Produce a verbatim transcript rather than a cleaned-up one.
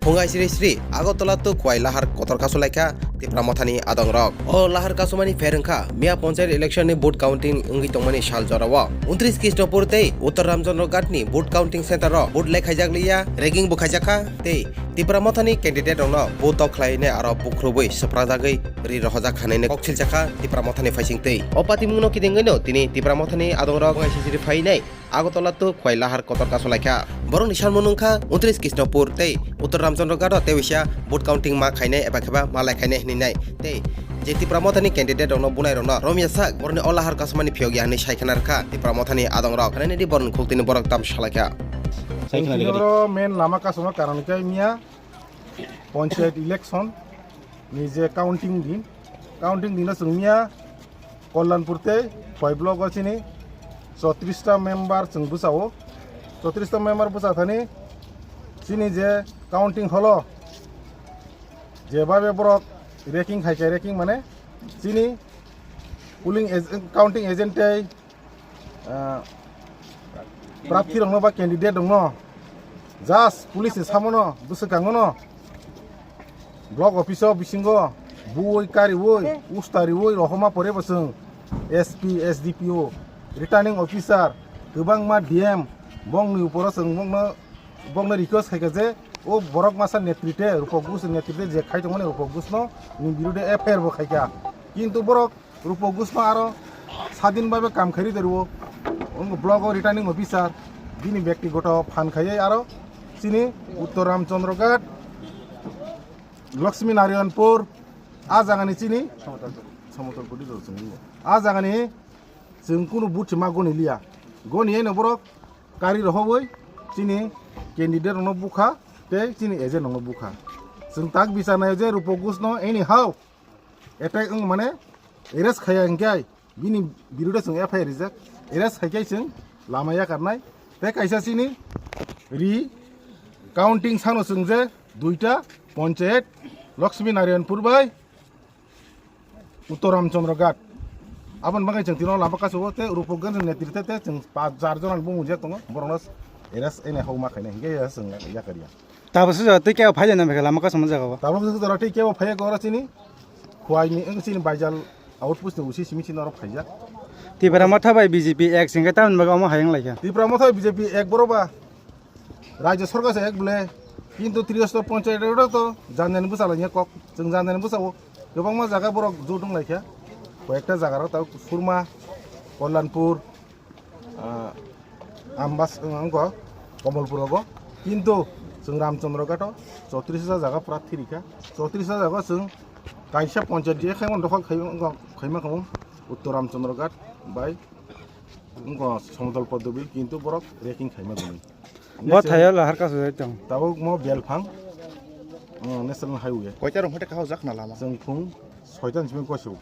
Phungai sri sri Agartala to Khwai lahar kotor kasu laikha Tipra Mothani adongrok. O lahar kasumani pher wngkha miya panchayat election ni vote counting wngwi tongmani sal jorao. Untris Krishnapur tei Uttar Ramchandra Ghat ni vote counting center o vote lai khaijak liya, ragging bo khaijakha tei Tipra Mothani candidate rokno vote tok khlainai aro bukhurubwi swprakjagwi ri rohojak khanai kok siljakha Tipra Mothani phaising tei. O patimungno kidingwino tini Tipra Mothani adongrok Phungai sri sri phainai Agartala to Khwai lahar kotor kasu laikha. Borokni sanmung wngkha Untris Krishnapur tei Uttar Ramchandra Ghat o tei waisa vote counting ma khainai eba kheba ma lai khainai hinwi nai. Tei je Tipra Mothani candidate rokno bunai rokno romya sak borokni o lahar kasumani phiyok ya hinwi sai khana rwkha Tipra Mothani adongrok. Khanai nini borokni khuktini borok tam salaikha. Sai khana rwkha di. Oro main lama kasuma karon khe miya panchayat election ni je counting din, counting dino chwng miya Kalyanpur tei Khwai block o chini chotris ta member chwng bwsao. Chotris ta member bwsa thani chini je counting hall o jebabe borok ragging khai khe, ragging mane chini polling ag-, counting agent tei ah, prarthi rokno ba candidate rokno just police ni samono bwswkangono block office o bisingo buwi kariwi usta riwi rohoma pore bo chwng S P, S D P O, returning officer, kwbangma D M bongni uporo chwng bongno, bongno request khaikha je o borok masa netrite, Rupak Gush netrite je khai tongmani Rupak Gushno ni birude F I R bo khaikha, kintu borok Rupak Gushno aro sadin babe kam khairi de rwo. Wng block o returning officer bini bektigoto phan khaiwi aro chini Uttar Ramchandra Ghat, Lakshmi Narayanpur, a jagani chini Samotol Pudi rw chwng nw. A jagani chwng kunu buchi ma goni liya. Goni eno borok kari rohobwi chini candidate rokno bukha tei chini agent rokno bukha. Chwng tak bichar naio je Rupak Gushno anyhow attack wng mane arrest khaiya hinkhe bini birude chwng F I R rijak, arrest khaikhe chwng lama yakarnai. Tei kaisa chini ri counting sano chwng je duita panchayat Lakshmi Narayanpur bai Uttar Ramchandra Ghat. Aboni bagwi chwng tino lama kasu o tei Rupak Gush netrite tei chwng pach jar jona bumung je tongo borokno arrest ene hokma khainai hinkhe chwng yakarya. Tabuk se jora tei kebo phai jana bwkha lama kasama jaga o. Tabuk se jora tei kebo phai khe oro chini Khwai ni wng chini Baijal outpost ni usi simi chini oro phaijak. Tipra Motha bai B J P ek singkhe tamoni bagwi omo hai wng laikha. Tipra Motha bai B J P ek borok ba Rajya Sarkar se ek bole, kintu Tripura Panchayat oro to janjani bwsa lai kok, chwng janjani bwsa o kwbangma jaga borok jot wng laikha, koyekta jaga rok tabuk Surma, Kalyanpur, ah, Ambas, wngkha Kamalpur rogo, kintu chwng Ramchandra Ghat o chotris hajar jaga pura thirikha, chotris hajar jaga chwng kaisa panchayat je khaimani dokhol khai-, wngkha, khaima khamu Uttar Ramchandra Ghat bai wngkha Samodol Poddobil, kintu borok ragging khaima gwnwi. Bo thaio lahar kasu jai tong. Tabuk mo Belphang, uh, National Highway. Koita rong hote kahao jak na lama. Chwng phung soita ni simi koisu.